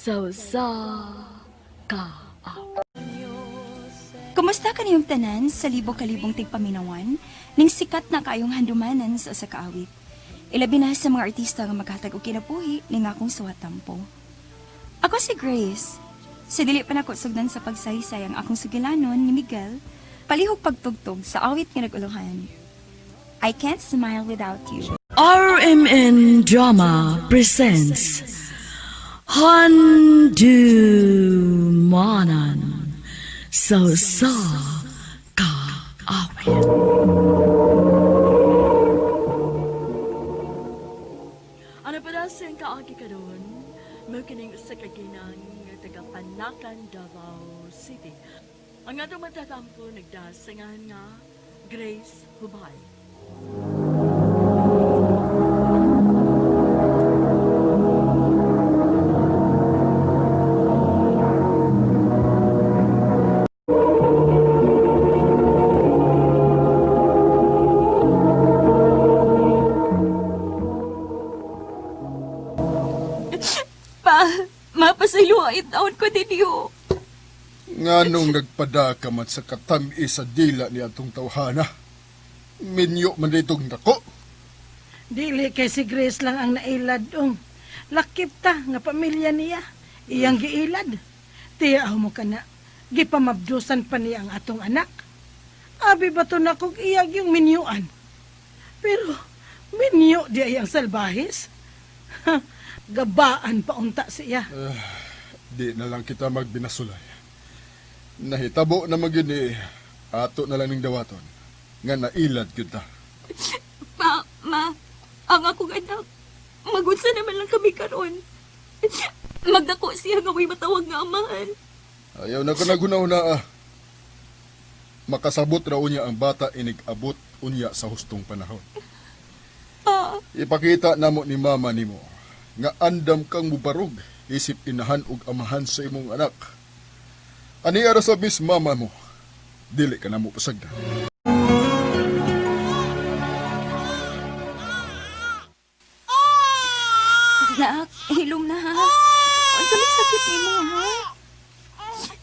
Sa usa ka awit. Kumusta kaniyong tanan sa libo-kalibong tigpaminawan ning sikat na kayong handumanan sa usa ka awit. Ilabi na sa mga artista nga maghatag og kinabuhi ning akong suwatampo. Ako si Grace. Sa dili pa nako sugdan sa pagsaysay ang akong sugilanon ni Miguel, palihog pagtugtog sa awit nga nag-uluhan. I Can't Smile Without You. RMN Drama presents Handumanan sa usa ka awit. Ano pa na siyang kaagi karon? Mao kining usa ka ginang nga taga Panacan, Davao City. Ang atong matatampo nagdasangan nga Grace Hubay. Pa, mapasaylo ang taon ko ninyo. Nganong nagpada ka man sa katami sa dila ni atong tawhana. Minyo man ditong dako. Dili kay si Grace lang ang nailad ong. Lakip ta nga pamilya niya. Iyang giilad. Tiya mo ka na. Gipamabdusan pa niya ang atong anak. Abi ba to na kog iyag yung minyuan? Pero minyo di ay ang salbahis. Ha, gabaan pa unta siya. Di na lang kita magbinasulay. Nahitabo na magyud ni ato na lang ning dawaton. Nga nailad gyud ta. Pa, ma, ang akong anak, magunsa naman lang kami karon. Magdako siya nga may matawag nga amahan. Ayaw na ko nagunaw na ah. Makasabot ra unya ang bata inig-abot unya sa hustong panahon. Pa, Ipakita namo ni mama nimo nga andam kang mubarog isip inahan ug amahan sa imong anak. Ani ara sa miss mama mo, dili ka namo pasagdan. Nak, hilom na ha. Unsa may sakit nimo ha?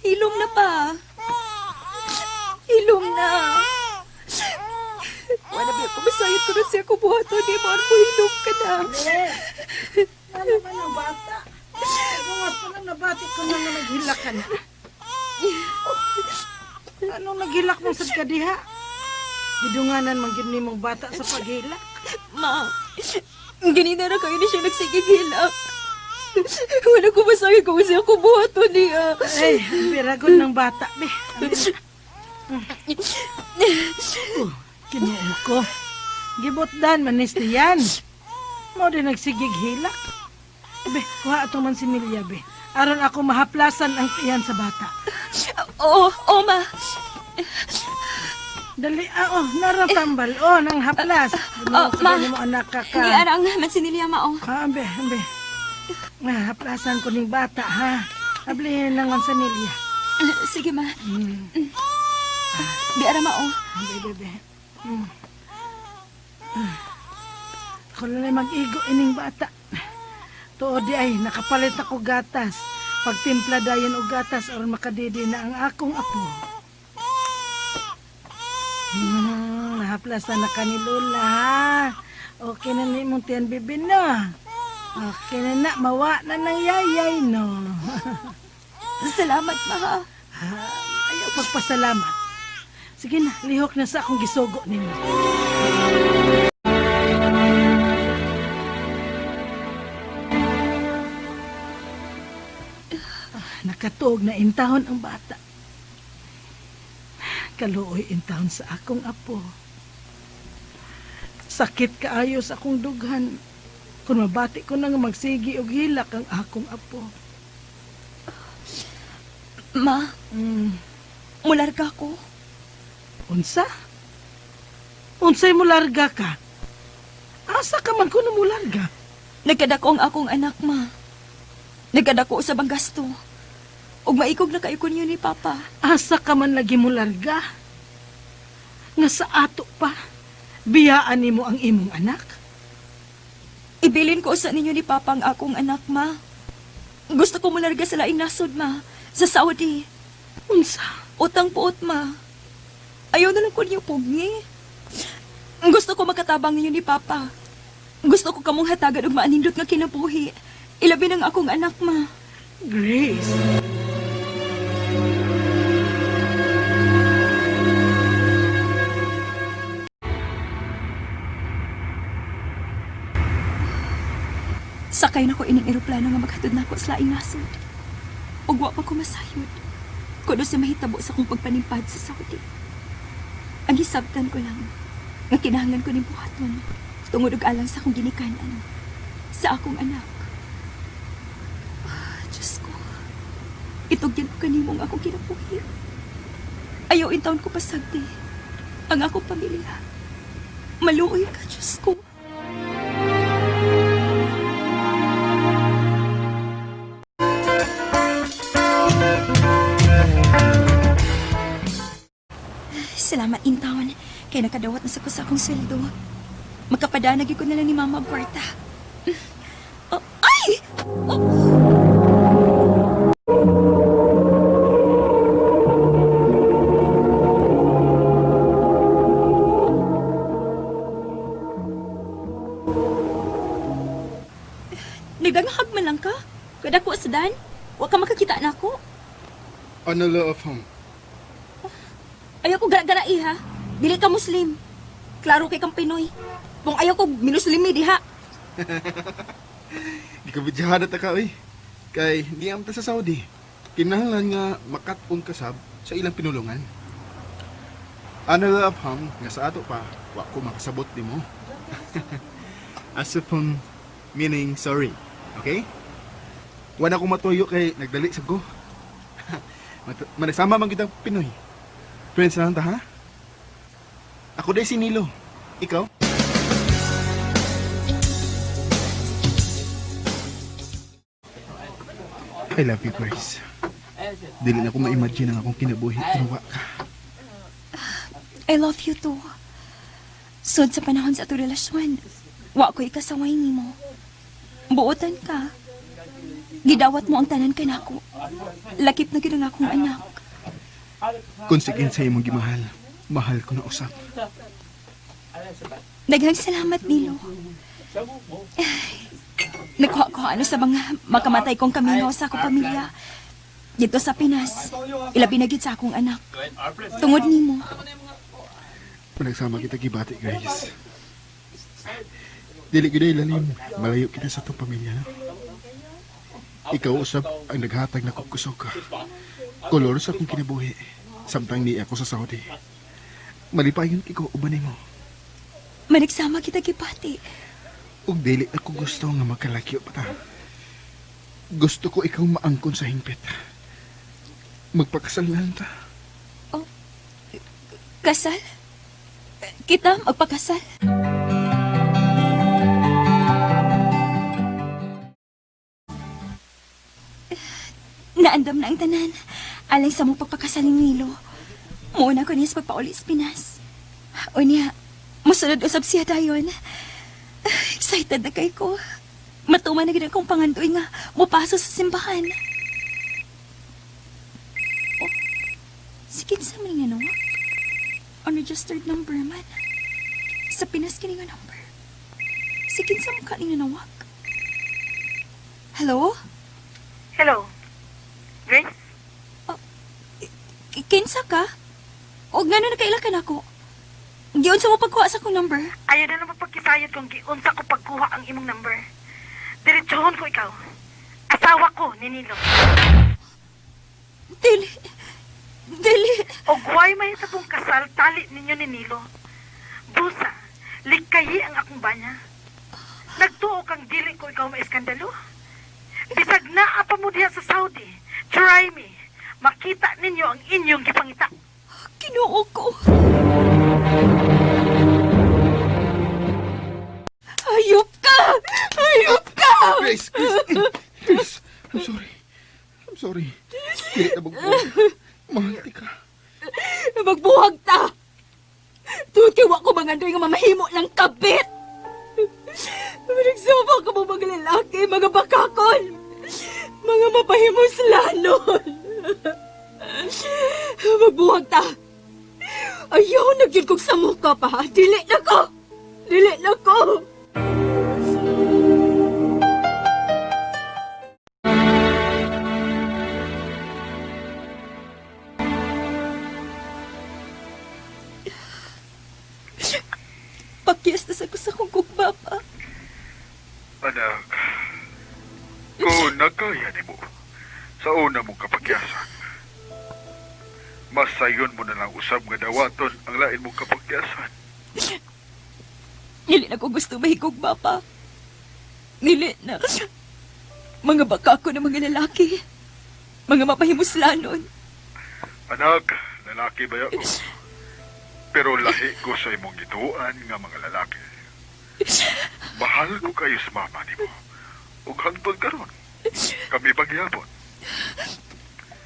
Hilom na pa. Hilom na. Wala ba ko masayod ko na siya kubuhaton ni mo hilom ka na. Eh, ano man ang bata? Bungas pa lang nabati ko na nga naghilak ka na. Anong naghilak mo sad ka diha? Gidunganan man gyud nimong bata sa paghilak. Ma, ganina na kayo na siya nagsigigilak. Wala ko masayod kung siya kubuhaton niya. Ay, ang biragon ng bata, be. Oh, Kinoo ko. Gibotdan manis niyan. Mao din nagsigig hilak. Be, kuha ato man si Milya, be. Aron ako mahaplasan ang tiyan sa bata. Oo, oo ma. Dali, ah, oh, narang tambal, oh, nang haplas. Oh, ma. Mo anak ka ka. Hindi arang mansinilya ma oh. Ah, ambe, ambe. Ah, haplasan ko ning bata, ha? Ablihin ng mansanilya. Sige ma. Di ara ma oh. Ambe, bebe. Mm. Ah. Ako na lang mag-igo ining bata. Tuod di ay, nakapalit ako gatas. Pagtimpla dayon og gatas aron makadidi na ang akong apo. Nahaplasan na ka ni Lola, ha? Okay na ni imong tiyan, bibi, no? Okay na na, mawa na ng yayay, no? Salamat ma ha. Ah, ayaw pagpasalamat. Sige na, lihok na sa akong gisugo ninyo. Ah, nakatuog na intahon ang bata. Kaluoy intahon sa akong apo. Sakit kaayo sa akong dughan. Kung mabati ko na nga magsigi og hilak ang akong apo. Ma, mularga ko. Unsa? Unsay mo larga ka? Asa ka man kuno mo larga? Nagkadako ang akong anak ma. Nagkadako sa banggasto. Ug maikog na kayo ko niyo ni Papa. Asa ka man lagi mo larga? Nga sa ato pa, biyaan nimo ang imong anak? Ibilin ko sa ninyo ni Papa ang akong anak ma. Gusto ko mularga sa laing nasod, ma. Sa Saudi. Unsa? Utang puot, ma. Ayaw na lang ko niyo pugni. Gusto ko makatabang ninyo ni Papa. Gusto ko kamong hatagan og maanindot nga kinabuhi. Ilabi ng akong anak, ma. Grace. Sakay na ko ining eroplano nga maghatod nako sa laing nasod. Ug wa pa ko masayod. Kuno sa mahitabo sa akong pagpanimpad sa Saudi. Ang hisabtan ko lang nga kinahanglan ko ning buhaton tungod og alang sa akong ginikanan sa akong anak. Ah, Diyos ko. Itugyan ko kanimo ang akong kinabuhi. Ayaw intawon ko pasagdi ang akong pamilya. Maluoy ka, Diyos ko. Salamat, intaon. Kay nakadawat na sa ko sa akong sweldo. Magkapadanag ko na lang ni Mama ang kwarta. Oh, ay! Oh! Nagangahag man lang ka? Kada ko sa dan? Wa ka makakita na ako. Ano love home? Ayaw ko gara-gara ha. Dili ka Muslim. Klaro kay kang Pinoy. Kung ayaw ko minuslimi diha. Di ka bidyahan ta ka, oy. Kay di amta sa Saudi. Kinahanglan nga makat-on kasab sa ilang pinulungan. Ano la afham nga sa ato pa, wa ko makasabot nimo. Asupon meaning sorry. Okay? Wala ko matuyo kay nagdali sa ko. Managsama man gyud ang Pinoy. Friends na lang ta ha? Ako dai si Nilo. Ikaw? I love you, Grace. Dili na ko ma-imagine ang akong kinabuhi kung wa ka. I love you too. Sud sa panahon sa ato relasyon, wa ko ikasaway nimo. Buotan ka. Gidawat mo ang tanan kanako. Lakip na gyud ang akong anak. Kung sige sa imong gimahal, mahal ko na usap. Daghang salamat, Nilo. Ay, nagkuha-kuha ano sa mga makamatay kong kamino sa akong pamilya. Dito sa Pinas, ilabi na gyud sa akong anak. Tungod nimo. Panagsama kita gibati, Grace. Dili gyud ay lalim, malayo kita sa atong pamilya, no? Ikaw usab ang naghatag na kusog. Kolor sa akong kinabuhi, samtang ni ako sa Saudi. Malipayon kay ko uban nimo. Manigsama kita gibati. Ug dili ako gusto nga magkalakyo pa ta. Gusto ko ikaw maangkon sa hingpit. Magpakasal na lang ta. Kasal? Kita magpakasal? Naandam na ang tanan. Alang sa mong pagpakasal ni Nilo. Muuna ko niya sa pagpauli sa Pinas. O niya, musunod usab siya dayon. Excited na kay ko. Matuman na gid akong pangandoy nga mupaso sa simbahan. Oh, si kinsa man nga nawak? Unregistered number man. Sa Pinas kini nga number. Si kinsa mo ka ni nanawag? Hello? Hello. Grace? Kinsa ka? O ngano nakaila ka nako? Giun sa mo pagkuha sa akong number? Ayaw na naman pagkisayod kung giunsa ko pagkuha ang imong number. Diretsohon ko ikaw. Asawa ko ni Nilo. Dili. Dili. Og way may pong kasal tali ninyo ni Nilo. Busa, likayi ang akong banya. Nagtuo kang dili ko ikaw maiskandalo. Bisag naa pa mo diha sa Saudi. Try me. Makita ninyo ang inyong gipangita. Kinoo ko. Hayop ka! Hayop ka! Grace, Grace, Grace, I'm sorry. I'm sorry. Dili na magbuhag. Mahal ti ka. Magbuhag ta! Tuod kay wa ko mangandoy nga mamahimo ng kabit! Nagsama ka mo mga lalaki, mga bakakon! Mga mapahimuslanon. Magbuwag ta. Ayaw na gyud kog samuka pa. Dili na ko. Dili na ko. Pakyas na sa ko sa kong kugba pa. Anak, kung nakaya nimo sa una mong kapagyasan, masayon mo na lang usab nga dawaton ang lain mong kapagyasan. Dili na ko gusto mahigugma pa. Dili na. Mga baka ko ng mga lalaki. Mga mapahimuslanon. Anak, lalaki ba ako? Pero lahi ko sa imong gituan nga mga lalaki. Mahal ko kayo sa mama nimo. Ug hangtod karon, kami pagyapon.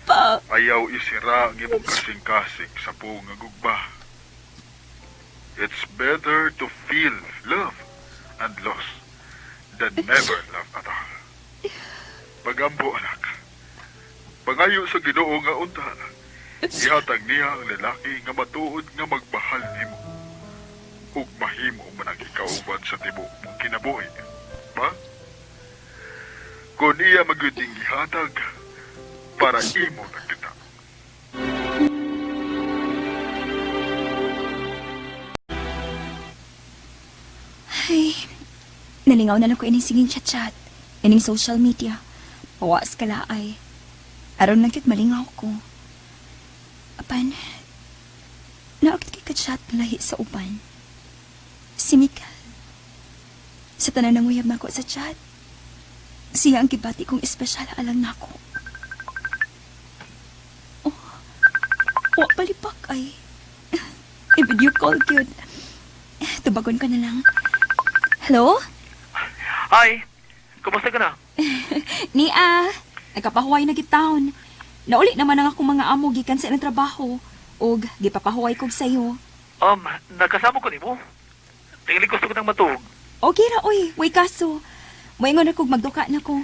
Pa, Ayaw isira ang imong kasing-kasing sa buong nga gugma. It's better to feel love and loss than never love at all. Pagampo, anak. Pangayo sa Ginoo nga unta. Ihatag niya ang lalaki nga matuod nga magmahal nimo. Ug mahimo man ang ikauban sa tibuok mong kinabuhi. Ba? Kung iya magyud ning gihatag, para imo na kita. Ay, nalingaw na lang ko ining singing chat-chat, ining social media. Pawas kalaay. Aron lang kit malingaw ko. Apan, naakit kay ka-chat lahi sa uban. Si Mikael. Sa tanan ng uyab nako sa chat, siya ang gibati kong espesyal alang nako. Oh, wa palipak ay. I-video call gyud. Tubagon ka na lang. Hello? Hi! Kumusta ka na? Nia, nagkapahuway na gitaon. Nauli naman ang akong mga amo gikan sa ilang trabaho. Og gipapahuway kog sayo. Nakasama ko nimo. Tingili gusto ko ng matuog. Okay ra oy, way kaso. Moingon na kog magduka na ko.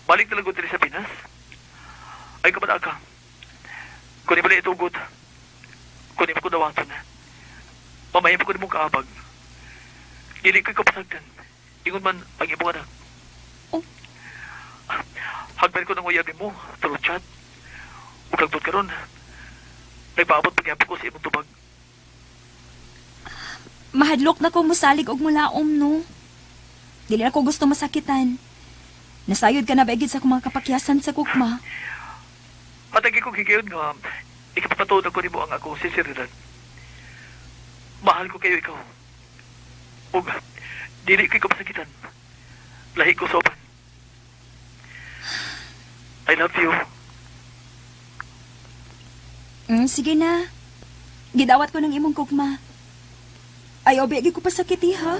Balik talaga diri sa Pinas. Ay kabata ka. Kunin mo na itugot. Kunin mo ko dawaton. Pamahin ko nimo kaabag. Dili ko'y kapasagdan. Ingon man ang imong anak. Oh. Hagben ko ng uyab nimo, through chat. Ug hagtod karon. Nagpaabot pagyapon ko sa imong tubag. Mahadlok na ko musalig og mulaom no. Dili na ko gusto masakitan. Nasayod ka na ba sa akong mga kapakyasan sa kukma? Matagi kong higayon nga ikapapatuod ko nimo ang akong sinseridad. Mahal ko kayo ikaw. Ug dili ko'y kapasakitan. Lahi ko sa uban. I love you. Sige na. Gidawat ko ng imong kukma. Ay, obi, ko pasakiti, ha?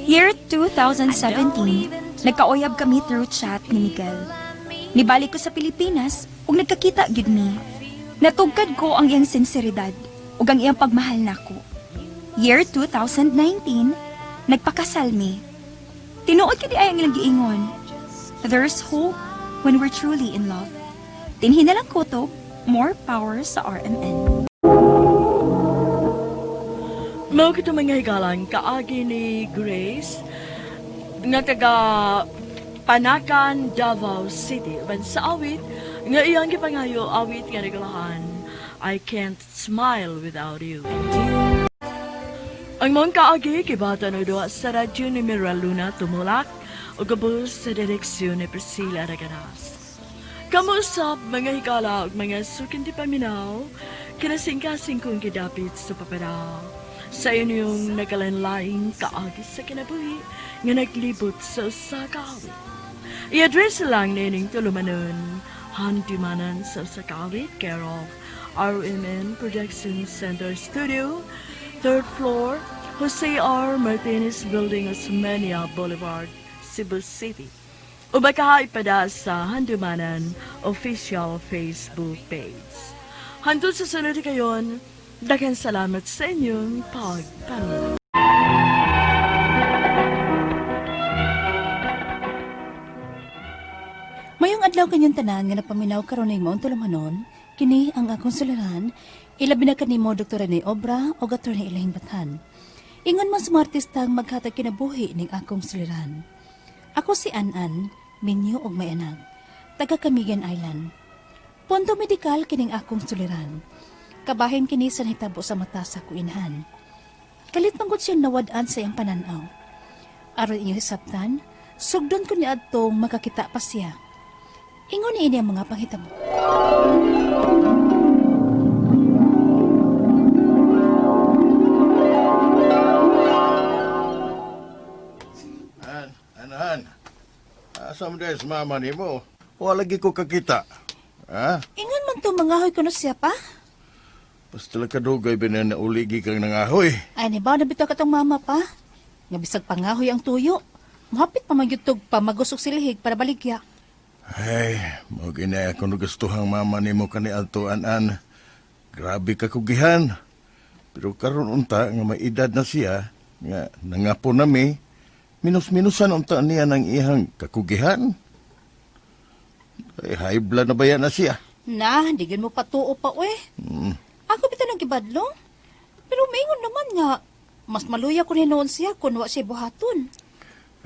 Year 2017, nagkauyab kami through chat ni Miguel. Nibalik ko sa Pilipinas ug nagkakita gyud mi. Natugkad ko ang iyang sinseridad ug ang iyang pagmahal nako. Year 2019, nagpakasal mi. Tinuod kini ay ang ilang giingon. There's hope when we're truly in love. Tinhin na lang kutob, more power sa RMN. Mao kito mga higalan kaagi ni Grace nga taga Panakan, Davao City. Uban sa awit nga iyang gipangayo awit nga nagulahan, I Can't Smile Without You. Ang mong kaagi kibata no duha sa radyo ni Mira Luna Tumulak ug gabos sa direksyon ni Priscilla Raganas. Kamusap mga higala ug mga sukin di paminaw, kinasingkasing kong gidapit sa paparaw. Sa inyong nagalanlaing kaagi sa kinabuhi nga naglibot sa usa ka awit. I-address lang nining tulumanon, handumanan sa usa ka awit, care of RMN Production Center Studio, third floor, Jose R. Martinez Building, Osmeña Boulevard, Cebu City. O baka ipada sa Handumanan official Facebook page. Hantod sa sunod kayon, daghan salamat sa inyong pagpanood. Maayong adlaw kanyang tanan nga napaminaw karon ning maong tulumanon, kini ang akong suliran, ilabi na kanimo Dr. Rene Obra o Attorney Elaine Bathan. Ingon man sa mga artistang maghatag kinabuhi ning akong suliran. Ako si An-An, minyo og may anak, taga Camigan Island. Pondo medikal kining akong suliran. Kabahin kini sa nahitabo sa mata sa kuinhan. Kalit man gud siyang nawad-an sa iyang pananaw. Aron inyong hisabtan, sugdon ko ni adtong makakita pa siya. Ingon ni ini ang mga panghitabo. An, anahan. Asa mo dahil sa mama ni mo? Wala lagi ko kakita. Ha? Ingon man to mangahoy kuno siya pa. Basta lang kadugay ba na nauligi kang nangahoy. Ay ni ba na bitaw katong mama pa? Nga bisag pangahoy ang tuyo. Mohapit pa man gyud tog pa magusok silihig para baligya. Ay, mo ginay ako nagustuhang mama ni mo kani adto an-an. Grabe ka kugihan. Pero karon unta nga may edad na siya, nga nangapo nami, minus-minusan unta niya ng iyang kakugihan. Ay, high blood na ba yan na siya? Na, di gyud mo patuo pa oy. Mm. Ako bitaw nang gibadlong. Pero maingon naman nga mas maluya kun hinuon siya kun wa siya buhaton.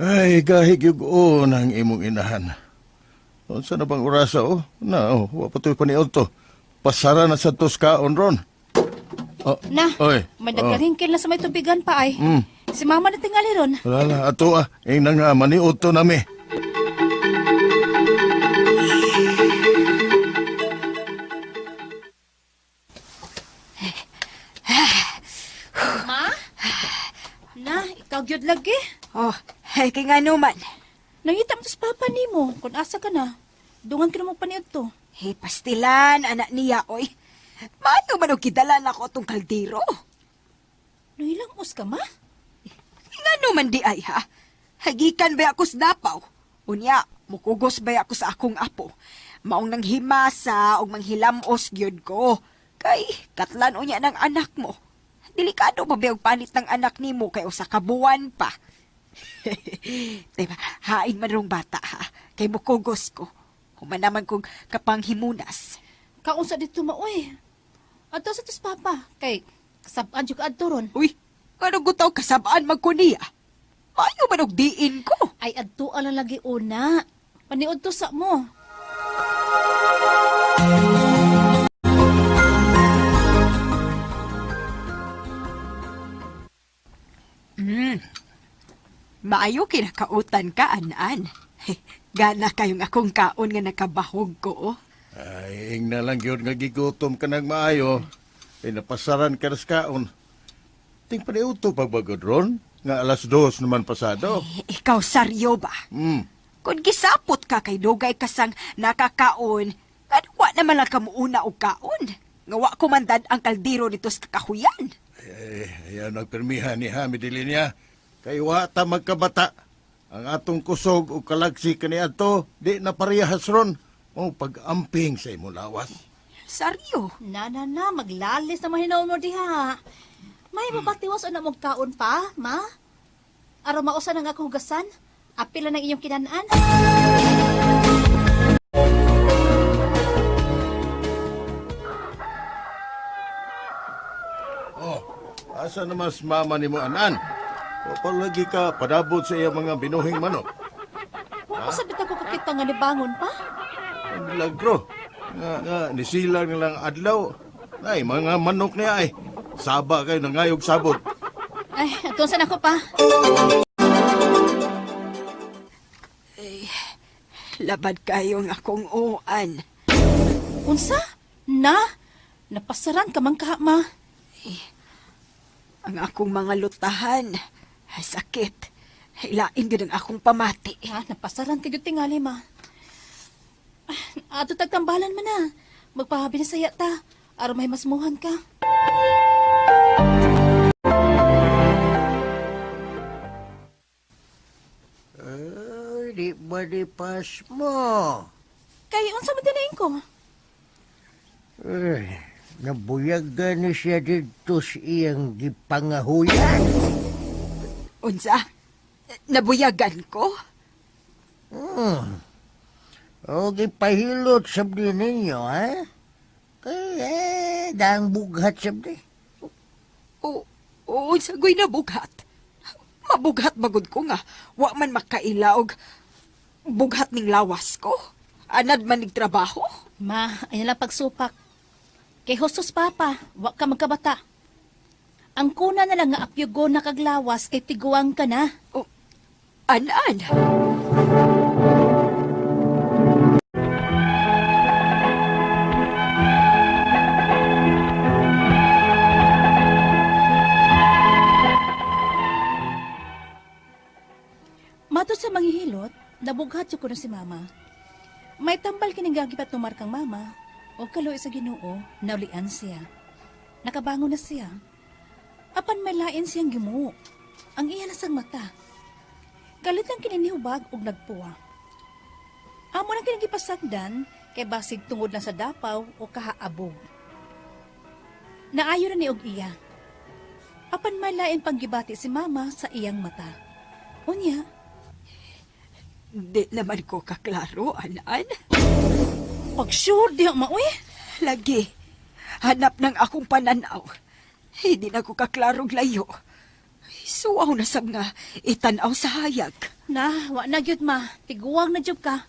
Ay, gahig yug-on ang imong inahan. Unsa na bang orasa, oh? Na, oh, wa pa to'y paniod to. Pasara na sa tos kaon ron. Oh, Na, oy, may oh. nagkaringkil na sa may tubigan pa ay. Mm. Si mama na tingali ron. Wala na, ato ah. Ing na nga, maniod to nami. Ma? Na, ikaw gyud lagi. Oh, ay kay nga naman. Nangita mo to sa papa nimo kung asa ka na. Dungan ka na mo paniud to. Hey, pastilan, anak niya, oy. Maayo man og gidala na ko atong kaldero. Nangilang us ka ma? Ngano man di ay ha? Hagikan ba ako sa dapaw? Unya, mukugos ba ako sa akong apo? Maong nang himasa og manghilamos gyud ko. Kay katlan unya ng anak mo. Delikado ba ba og panit ng anak nimo kay usa ka buwan pa? Diba, hain man rong bata ha. Kay mukugos ko. Human naman kong kapanghimunas. Kaunsa dito ma oy. Adto sa tos papa kay kasab-an jud ka adto ron. Uy, ano gutaw kasabaan man ko niya? Maayo man og diin ko. Ay adto lang lagi una. Paniud to sa mo. Maayo kinakautan ka, an-an. Gana kayong akong kaon nga nakabahog ko. Oh. Ay, ing na lang yun nga gigutom ka ng maayo. Ay, napasaran ka na sa kaon. Ting paniod to pagbagod ron. Nga 2:00 naman pasado. Eh, ikaw, saryo ba? Mm. Kung gisapot ka kay dugay kasang nakakaon, kadwa naman lang kamuuna og kaon. Nga wa kumandad ang kaldero nito sa kakahuyan. Eh, ayan nagpermihan ni Hamid niya. Kay wa ta magkabata. Ang atong kusog o kalagsi kaniadto, di na parehas ron. O pag-amping sa imong lawas. Saryo. Na na na, maglalis na mahinaon mo diha. May mabatiwas na mong kaon pa, ma? Aron mausa nang akong hugasan? Apila ng iyong kinanan? Oh, asa naman si mama ni mo anan? O palagi ka padabot sa iya mga binuhing manok. Wa ko sabit ako kakita nga nibangon pa. Ang milagro. Nga, nga, nisilang nilang adlaw. Ay, mga manok niya ay. Saba kayo, nangayog sabot. Ay, atunsan ako pa. Labad kayong akong uan. Unsa? Na? Napasaran ka man kaha, ma. Ang akong mga lutahan. Ay, sakit. Ilain gyud ang akong pamati. Ha, napasaran ka gyud tingali, ma. Ah, ato tagtambalan man na. Magpahabi na saya ta. Aron may masmuhan ka. Ay, di ba di pas mo? Kay unsa man dinain ko? Ay, nabuyagan ni siya dito sa iyang gipangahuyan. Unsa? Nabuyagan ko? Hmm. O gipahilot sabdi ninyo, ha? Kay dang bughat sabdi. O, o, sagoy na bughat. Mabughat bagod ko nga. Wa man makailaog. Bughat ning lawas ko. Anad man ning trabaho. Ma, ay lang pagsupak. Kay Hostos Papa, wa ka magkabata. Ang kuna na lang nga apyugo na kaglawas kay tiguang ka na. O, an-an. Matod sa manghihilot, nabughat ko na si mama. May tambal kining gagipat tumar kang mama, o kaloy sa Ginoo, naulian siya. Nakabangon na siya. Apan may lain siyang gimuo. Ang iya na sang mata. Kalit lang kininihubag og nagpuwa. Amo nang kinagipasagdan kay basig tungod lang sa dapaw o kahaabog. Naayo na ni og iya. Apan may lain panggibati si mama sa iyang mata. Unya, Di naman ko kaklaro, an-an. Pag sure diha maoy. Lagi, hanap ng akong pananaw. Hindi na ko kaklarong layo. Suwaw na sab nga itanaw sa hayag. Na, wa na gyud ma. Tiguang na jud ka.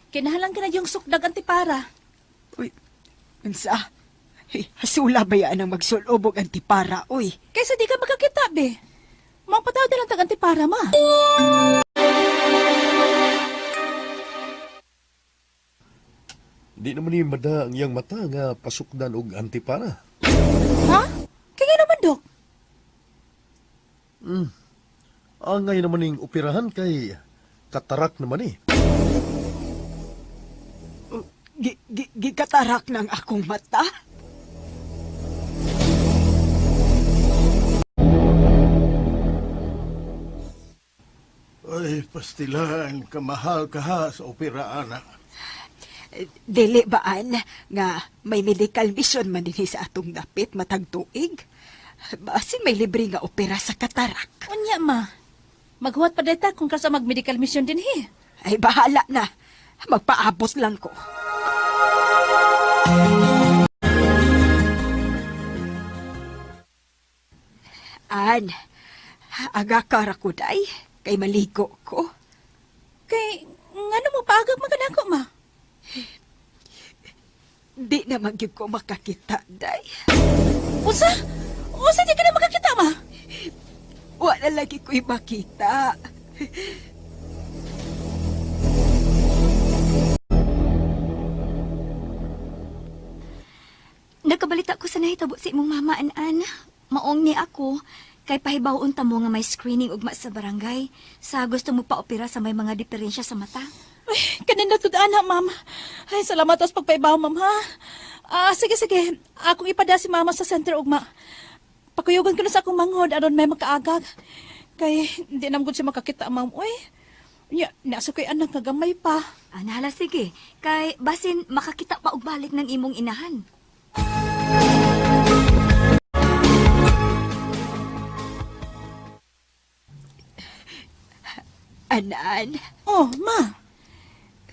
Kinahalang ka na yung sukdag antipara. Uy, unsa? Hey, hasula ba yan ang magsulobog antipara, uy? Kaysa di ka makakita, be. Mapatawad na lang tag antipara, ma. Di naman ni mada ang iyang mata nga pasukdan og antipara. Ha? Kaya naman, Dok. Angay naman ning operahan kay katarak naman eh. Gikatarak ng akong mata? Ay, pastilan, kamahal ka ha sa opera, anak. Dili baan nga may medical mission man dinhi sa atong dapit matag tuig? Basin may libre nga opera sa katarak. Unya, ma. Maghuwat pa deta kung kasa mag-medical mission din, he. Ay bahala na. Magpaabot lang ko. An, aga ka ra ko day, kay maligo ko. Kay, ngano mo paagag maganako, ma? Di naman gyud ko makakita, day. Usa? Usa di ka na makakita, ma? Wala lagi ko'y makita. Nakabalita ko sa nahitabo sa imong mama, an-an. Maong ni ako, kay pahibaw-on ta mo nga may screening ugma sa barangay sa gusto mo paopera sa may mga diferensya sa mata. Ay, kanin na ana, ma'am. Ay, salamat sa pagpaibaw, ma'am, ha? Ah, sige, sige. Akong ipada si mama sa center ugma. Pakuyugan ko na sa akong manghod aron may makaagag. Kay, hindi naman gud siya makakita, ma'am. Uy, nya, nasa ko'y anak nga gamay pa. Ah, nahala sige, kay basin makakita pa og balik ng imong inahan. Anan, Oh, ma.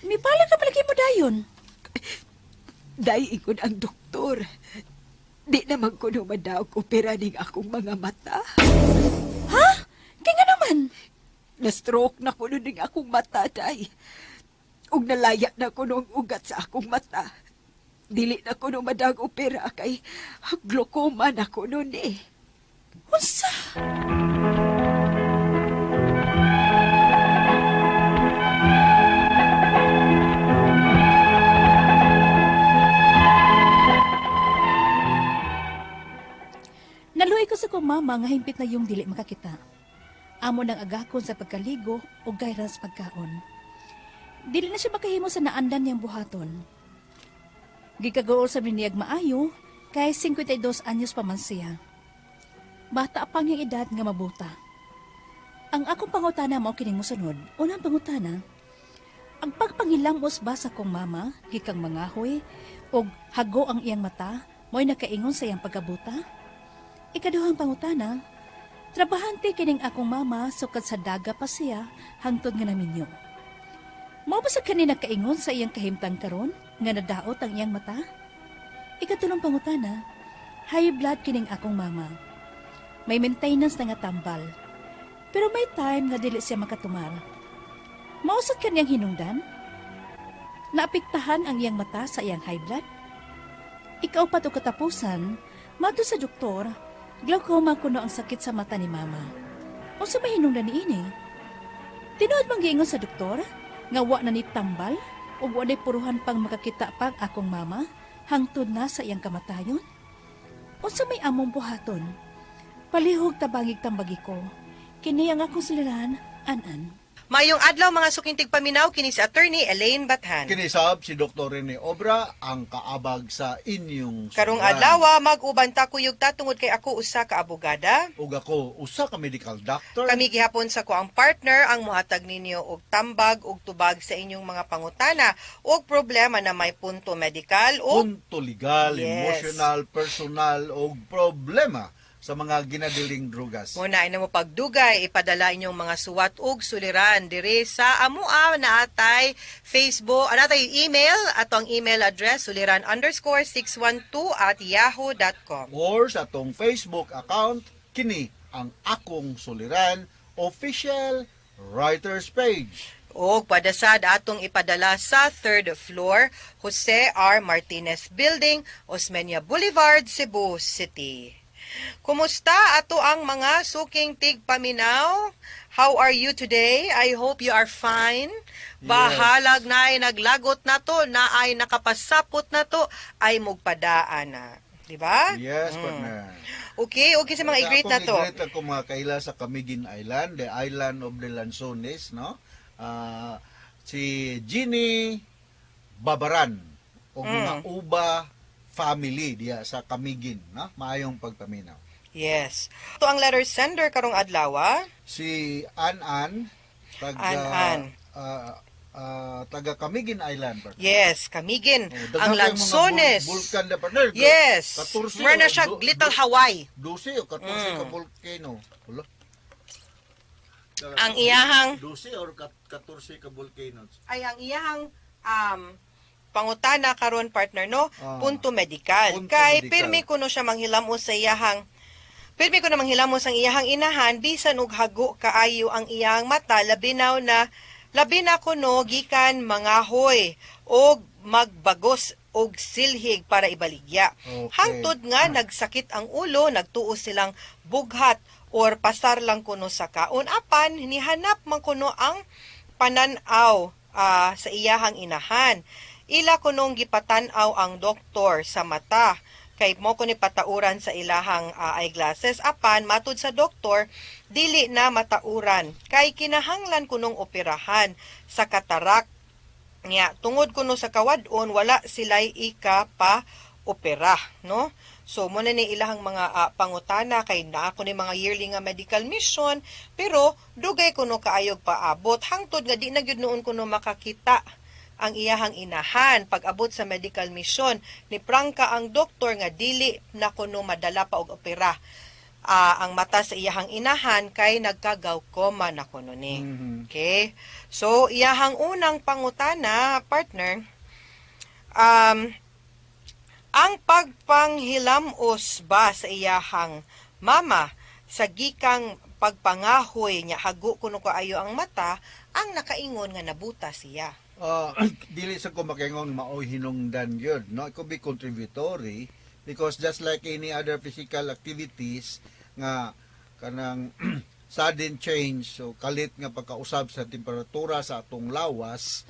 May pala ka palagi mo dayon. day ingon ang doktor. Di naman ko dumadaog opera ning akong mga mata. Ha? Kaya nga naman. Na-stroke na ko ning akong mata, day. Ug nalaya na ko ang ugat sa akong mata. Dili na ko dumadag opera kay glaucoma na ko nun eh. Unsa? Naluoy ko sa kong mama nga himpit na yung dili makakita. Amo nang agakon sa pagkaligo o gayran sa pagkaon. Dili na siya makahimo sa naandan niyang buhaton. Gikagool sa biniyag maayo kay 52 anyos pa man siya. Bata pang iyang edad nga mabuta. Ang akong pangutana mao kining mosunod. Unang pangutana, ang pagpangilamos ba sa kong mama, gikang mangahoy, og hago ang iyang mata, mo'y nakaingon sa iyang pagkabuta? Ikaduhang pangutana, trabahante kining akong mama sukad sa daga pa siya hangtod nga naminyo. Mao ba sa kani nakaingon sa iyang kahimtang karon nga nadaot ang iyang mata? Ikatulong pangutana, high blood kining akong mama. May maintenance na nga tambal. Pero may time nga dili siya makatumar. Mao sad kaniyang hinungdan? Naapektahan ang iyang mata sa iyang high blood? Ikaupat o katapusan, mato sa doktor, glaucoma kuno ang sakit sa mata ni mama. Unsa may hinungdan niini? Tinuod bang giingon sa doktor nga wa na ni tambal ug wa ni puruhan pang makakita pang akong mama hangtod na sa iyang kamatayon? Unsa may among buhaton? Palihog tabangig tambagi ko. Kini ang akong suliran, an-an. Mayong adlaw mga suking tigpaminaw kini si Attorney Elaine Bathan. Kinisab si Dr. Rene Obra ang kaabag sa inyong Karong suliran. adlaw mag-uban ta kuyog ta tungod kay ako usa ka abogada. Ug ako usa ka medical doctor. Kami gihapon sa kuang partner ang mohatag ninyo og tambag og tubag sa inyong mga pangutana og problema na may punto medikal o Punto legal, Yes. emotional, personal og problema sa mga ginadiling drugas. Muna ay mo pagdugay, ipadala inyong mga suwat ug suliran diri sa amua na atay Facebook, anatay email, atong email address suliran_612@yahoo.com. Or sa atong Facebook account, kini ang Akong Suliran official writers page. Og padasad atong ipadala sa third floor, Jose R. Martinez Building, Osmeña Boulevard, Cebu City. Kumusta ato ang mga suking tigpaminaw? How are you today? I hope you are fine. Bahalag na ay naglagot na to, na ay nakapasapot na to, ay mugpadaan na. Di ba? Yes, partner. Okay, sa mga i-greet na to. Akong i-greet ako mga kaila sa Camiguin Island, the island of the Lanzones, no? Si Ginny Babaran o mga Uba family diya sa Camiguin, no? Maayong pagpaminaw. Yes. Ito ang letter sender karong adlaw, ah. Si An-An, taga An-An. Taga Camiguin Island, partner. Yes, Camiguin. Oh, daghan Ang kayong mga Lanzones. vulkan na partner. Yes. 14 Meron na o siya Little Hawaii. 12 o 14 ka volcano. Wala. Ang iyahang 12 or 14 ka volcanoes. ay ang iyahang pangutana karon, partner, no? Ah. Punto medical. Punto Kay medical. pirmi kuno siya manghilamos sa iyahang pirmi kuno manghilamos ang iyahang inahan bisan og hago kaayo ang iyang mata, labinaw na labi na kuno gikan mangahoy og magbagos og silhig para ibaligya. Okay. Hangtod nga nagsakit ang ulo, nagtuo silang bughat or pasar lang kuno sa kaon, apan nihanap man kuno ang pananaw sa iyahang inahan. Ila kunong gipatan-aw ang doktor sa mata kay mo kuni patauran sa ilahang eyeglasses, apan matud sa doktor dili na matauran kay kinahanglan kunong operahan sa katarak niya. Tungod kuno sa kawad-on, wala sila'y ika pa opera, no? So mo na ni ilahang mga pangutana kay naa ko ni mga yearly nga medical mission, pero dugay kuno kaayog paabot hangtod nga di na gyud noon kuno makakita ang iyahang inahan. Pag-abot sa medical mission, ni prangka ang doktor nga dili na kuno madala pa og opera ang mata sa iyahang inahan kay nagka-glaucoma na kuno ni. Okay? So, iyahang unang pangutana, partner, ang pagpanghilamos ba sa iyahang mama sa gikang pagpangahoy niya hago kuno kaayo ang mata ang nakaingon nga nabuta siya? Dili sa ko makaingon maoy hinungdan gyud, no? It could be contributory because just like any other physical activities nga kanang sudden change, so kalit nga pagkausab sa temperatura sa atong lawas,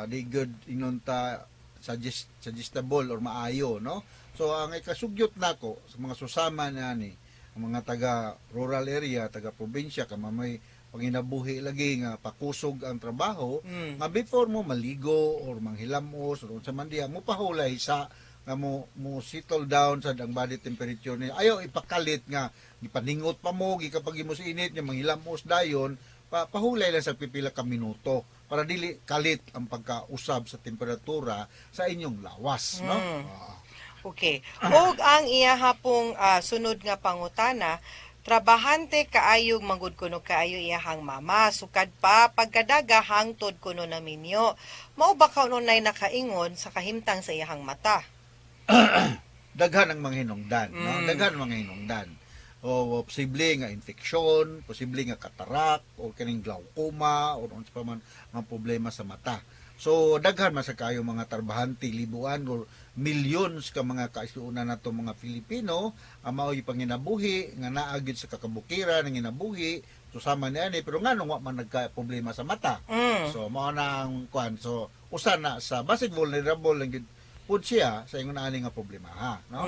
di good ingon ta suggestible or maayo, no? So ang ikasugyot nako sa mga susama nani, ang mga taga rural area, taga probinsya, kamamay panginabuhi lagi nga pakusog ang trabaho, nga before mo maligo or manghilamos or unsa man diha, mo pahulay sa nga mo settle down sa ang body temperature niya. Ayaw ipakalit nga gipaningot pa mo gikapag mo sa init nga manghilamos dayon, pahulay lang sa pipila ka minuto para dili kalit ang pagkausab sa temperatura sa inyong lawas, no? Okay. Og ang iya hapong sunod nga pangutana, Trabahante kaayog manggod kuno kaayo iyahang mama, sukad pa pagkadaga hangtod kuno naminyo. Mao ba kaunay nakaingon sa kahimtang sa iyahang mata? Daghan ang mga hinungdan, no? Daghan ang mga hinungdan. O posible nga infeksyon, posible nga katarak o kining glaucoma o unsa pa man nga problema sa mata. So daghan man sa kayo mga trabahante, libuan or millions ka mga kaisuonan nato mga Filipino ang mao'y panginabuhi nga naa gyud sa kakabukiran ang ginabuhi susama ni ani, pero nganong wa man nagka problema sa mata? So mao na ang kuan. So usa na sa basig vulnerable lang gyud pud siya sa ingon ani nga problema, ha, no?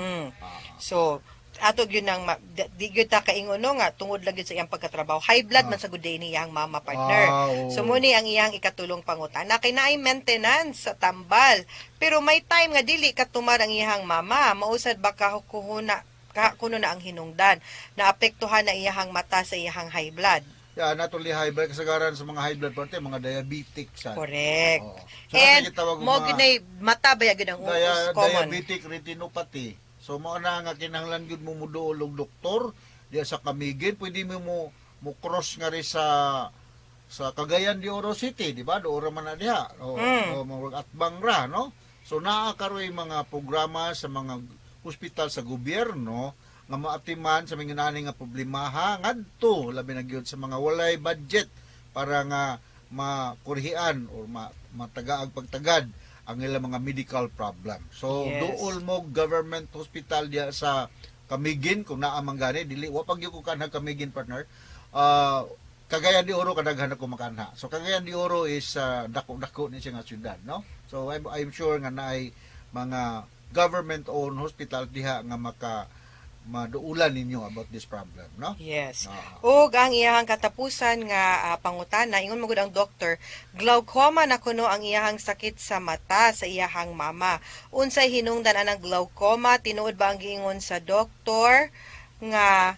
So ato gyud nang di gyud ta kaingon, no, nga tungod lang gyud sa iyang pagkatrabaho. High blood man sa gud ni iyang mama, partner. Ah, oo. So mo ni ang iyang ikatulong pangutana kay naay maintenance sa tambal. Pero may time nga dili katumar ang iyang mama. Mausad ba ka kuhuna ka kuno na ang hinungdan na apektuhan na iyang mata sa iyang high blood? Yeah, not only high blood, kasagaran sa mga high blood parte, mga diabetic sa. Correct. Oo. So, And gitawag og mo mga gyud nay mata ba gyud ang common. Diabetic retinopathy. So mao na nga kinahanglan gyud mo muduol og doktor diya sa Camiguin, pwede mo mo, mo cross nga rin sa Cagayan de Oro City, di ba? Doon ra man na diha. O, o murag atbang ra, no? So naa karoy mga programa sa mga ospital sa gobyerno nga maatiman sa mga nani nga problemaha ngadto labi na gyud sa mga walay budget para nga makurhian or matagaag pagtagad ang ilang mga medical problem. So duol mo government hospital diya sa Camiguin kung naa man gani, dili wa pag gyud ko kanha Camiguin, partner. Cagayan de Oro kadaghan ako makanha. So Cagayan de Oro is dako-dako ni siya nga syudad, no? So I'm sure nga naay mga government owned hospital diha nga maka maduulan ninyo about this problem, no? Yes. Ah. Ug ang iyahang katapusan nga pangutana, ingon mo gud ang doktor, glaucoma na kuno ang iyahang sakit sa mata sa iyahang mama. Unsay hinungdan anang glaucoma? Tinuod ba ang giingon sa doktor nga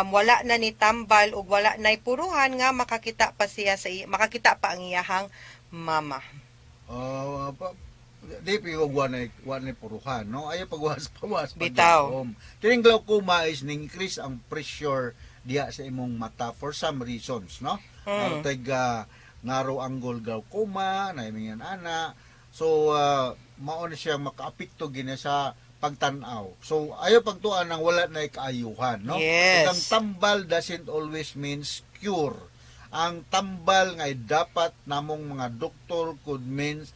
wala na ni tambal ug wala nay puruhan nga makakita pa siya sa makakita pa ang iyahang mama? Di pero wa na puruhan, no? Ayaw pagwas pawas pag Bitaw. glaucoma. Kining glaucoma is ning-increase ang pressure diha sa imong mata for some reasons, no? Tag narrow angle glaucoma, na imong ana. So mao na siya makaapekto gini sa pagtan-aw. So ayaw pagtuan ang wala na kaayuhan, no? Yes. Ug ang tambal doesn't always means cure. Ang tambal nga dapat namong mga doktor could means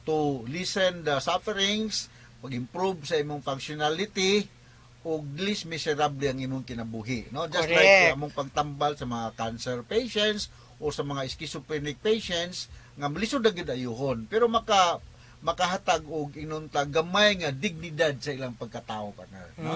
to lessen the sufferings, pag-improve sa imong functionality, ug least miserable ang imong kinabuhi, no? Just like among pagtambal sa mga cancer patients o sa mga schizophrenic patients nga lisod na gyud ayuhon, pero makahatag og inunta gamay nga dignidad sa ilang pagkatao, partner, no?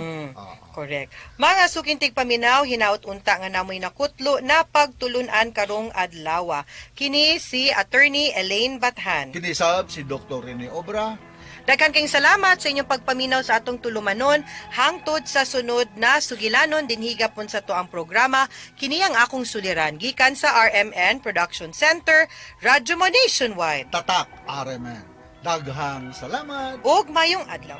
Correct. Mga suking tigpaminaw, hinaot unta nga namoy nakutlo na pagtulunan karong adlaw. Kini si Attorney Elaine Bathan. Kini sab si Dr. Rene Obra. Daghan kayong salamat sa inyong pagpaminaw sa atong tulumanon hangtod sa sunod na sugilanon dinhi gapon sa atuang programa, Kini Ang Akong Suliran, gikan sa RMN Production Center, Radyo Mo Nationwide. Tatak RMN. Daghang salamat. Ug mayong adlaw.